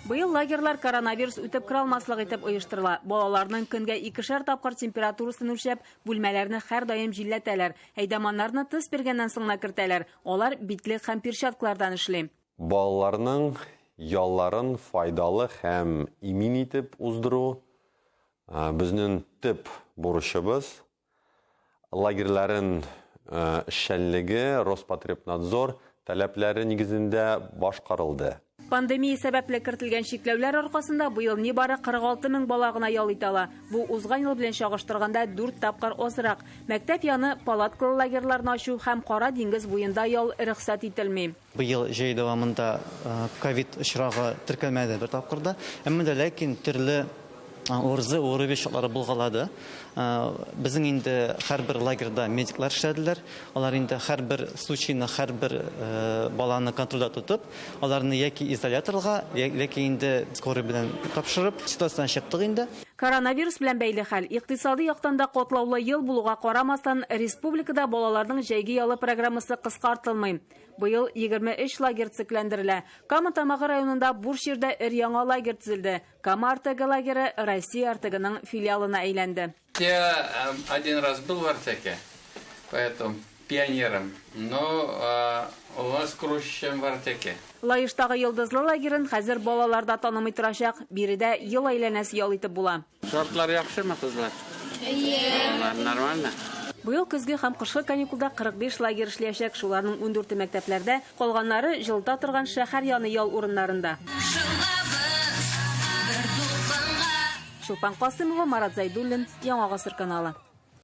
Быел лагерьлар коронавирус үтеп керә алмаслык итеп оештырыла. Балаларның көнгә икешәр тапкыр температурасын үлчәп, бүлмәләрне һәрдаим җилләтәләр. Әйдаманнарны тест биргәннән соң гына кертәләр. Алар битлек һәм перчаткалардан эшли. Балаларның ялларын файдалы һәм имин итеп уздыру, безнең төп бурычыбыз. Лагерьларын эшчәнлеге Роспотребнадзор таләпләре нигезендә башкарылды. Пандемия сәбәпле кертелгән чикләүләр аркасында быел нибары 46 мең бала гына ял итә ала. Бу узган ел белән чагыштырганда дүрт тапкыр азрак. Мәктәп яны палаткалы лагерьларны ачу һәм Кара диңгез буенда ял рөхсәт ителми. Быел җәй дәвамында ковид очрагы теркәлмәде бер тапкыр да. Әмма дә ләкин төрле ОРЗ, ОРВИ шартлары булгалады. Безнең инде һәрбер лагерьда медиклар эшләделәр. Алар инде һәрбер случайны, һәрбер баланы контрольдә тотып, аларны яки изоляторга, яки инде скорый белән тапшырып, ситуациядән чыктык инде. Коронавирус белән бәйле хәл, икътисади яктан да катлаулы ел булуга карамастан, республикада балаларның җәйге ялы программасы кыскартылмый. Быел 23 лагерь төзекләндерелә. Кама Тамагы районында буш җирдә өр-яңа лагерь төзелде. Кама Артегы лагеры Россия Артегының филиалына әйләнде. Я один раз был в Артеке, поэтому пионером, но у вас круче, чем в Артеке. Лаештагы Йолдызлы лагерен хәзер балалар да танымый торачак. Биредә ел әйләнәсе ял итеп була. Шартлар яхшымы, кызлар? Әйе. Балалар нормально? Быел көзге һәм кышкы каникулда 45 лагерь эшләячәк, шуларның ундүрте мәктәпләрдә, калганнары җылыта торган шәһәр яны ял урыннарында. Кушылабыз бер дулкынга. Чулпан Касыймова, Марат Зәйдуллин, Яңа Гасыр каналы.